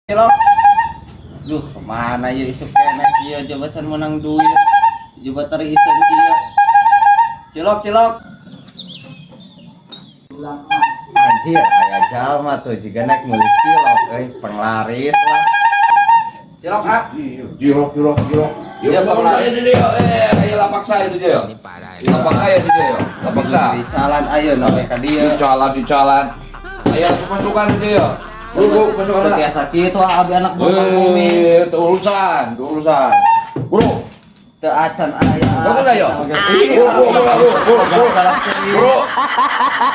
Cilok. Duh, kemana ya isuk keneh kieu coba can menang duit. Coba teri isuk kieu. Cilok, cilok. Anjir, aya jalma tuh jiga naik meuli cilok euy, penglaris lah. Cilok ah. Cilok, cilok, cilok. Iya, Ya, penglaris. saya itu dia. Eh, ayo lapak saya itu dia. Lapak saya itu dia. Lapak saya. Di jalan ayo nawe ka dieu. Di jalan, di jalan. Ayo masukan itu dia. Bro, masukan Teu lah. tiasa kitu ah abi anak buah Kang Kumis. Eh, itu urusan, itu urusan. Bro, Teu acan aya. Bagus ayo. Iya. Bro, bro, bro, bro, bro, bro,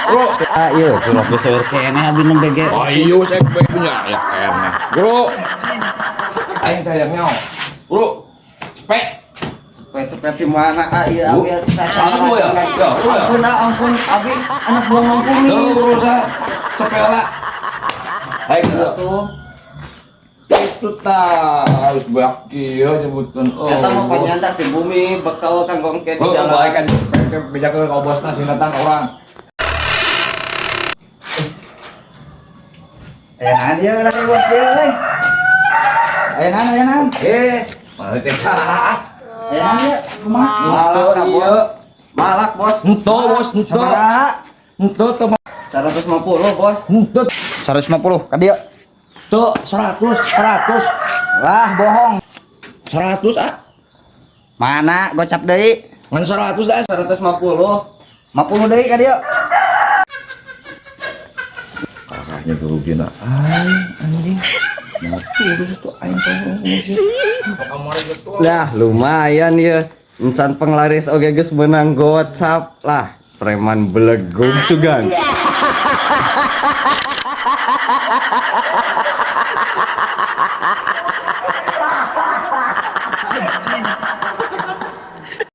bro. Ah, iya, cilok geus seueur keneh abi nembe ge. Ayo, saya punya ya enak. Bro, aing teh yang nyawa. Bro, cepet. Cepet-cepet di mana ah iya abi Salah gua ya? Ya, gua ya? Ampun ah, ampun abi anak buah Mang Kumis. Tuh urusan cepet lah. Aing Tuh. Itu ta harus baki ya nyebutkan. Oh. Eta mah panyandak di bumi bekal kanggo engke di Oh, jalan. baik kan bejakeun ka bosna sing datang orang. Aya naon ieu lagi bos dia euy. Aya naon, aya naon? Eh, mana teh salah. Aya naon ieu? Kumaha? Malak dah, bos. Malak, bos. Henteu bos, henteu. Sabaraha? Henteu teu 150, bos. henteu 150 ka dieu. teu 100 100 Lah bohong. 100 ah. Mana gocap deui? Ngan 100 ah. 150. 50 deui ka dieu. Kakaknya tuh rugina. Aing anjing. Nah, terus itu aing tolong sih. Lah, lumayan ya. Encan penglaris oge geus menang gocap lah. Preman belegug sugan.